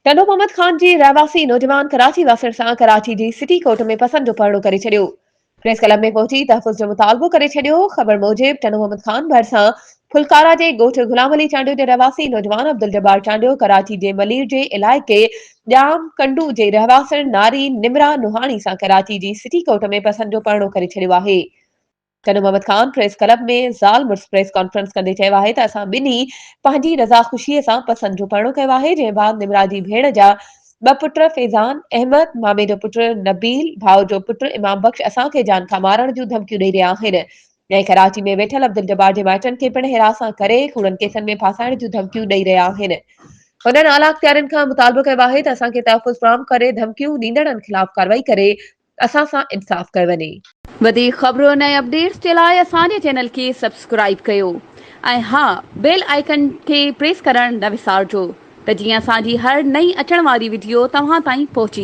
ٽنڊو محمد خان جي رهواسي نوجوان ڪراچي واسڻ سان ڪراچي جي سٽي ڪورٽ ۾ پسند جو پرڻو ڪري ڇڏيو. پريس ڪلب ۾ پهچي تحفظ جو مطالبو ڪري ڇڏيو. خبر موجب ٽنڊو محمد خان ڀرسان ڦلڪارا جي ڳوٺ غلام علي چانڊيو جي رهواسي نوجوان عبدالجبار چانڊيو ڪراچي جي ملير جي علائقي ڄام ڪنڊو جي رهواسڻ ناري نمرا نوحاڻي سان ڪراچي جي سٽي ڪورٽ ۾ پسند جو پرڻو ڪري ڇڏيو آهي. ٽنڊو محمد خان پريس ڪلب ۾ زال مڙس پريس ڪانفرنس ڪندي چيو آهي ته اسان ٻنهي پنهنجي رضا خوشي سان پسند جو پرڻو ڪيو آهي جنهن بعد نمرا جي ڀيڻ جا ٻه پٽ فيضان احمد، مامي جو پٽ نبيل، ڀاء جو پٽ امام بخش اسان کي جان کان مارڻ جون ڌمڪيون ڏئي رهيا آهن ۽ ڪراچي ۾ ويٺل عبدالجبار جي مائٽن کي پڻ هراسان ڪري ڪوڙن ڪيسن ۾ ڦاسائڻ جون ڌمڪيون ڏئي رهيا آهن. هنن اعليٰ اختيارين کان مطالبو ڪيو آهي ته اسان کي تحفظ فراهم ڪري ڌمڪيون ڏيندڙن خلاف ڪارروائي ڪري اسان سان انصاف ڪيو وڃي. وڌيڪ خبرن ۽ اپڊيٽس جي لاء اسان جي چينل کي سبسڪرائيب ڪيو ۽ ها بيل آئيڪن کي پريس ڪرڻ نه وسارجو ته جيئن اسان جي هر نئين اچڻ واري وڊيو توهان تائين پهچي.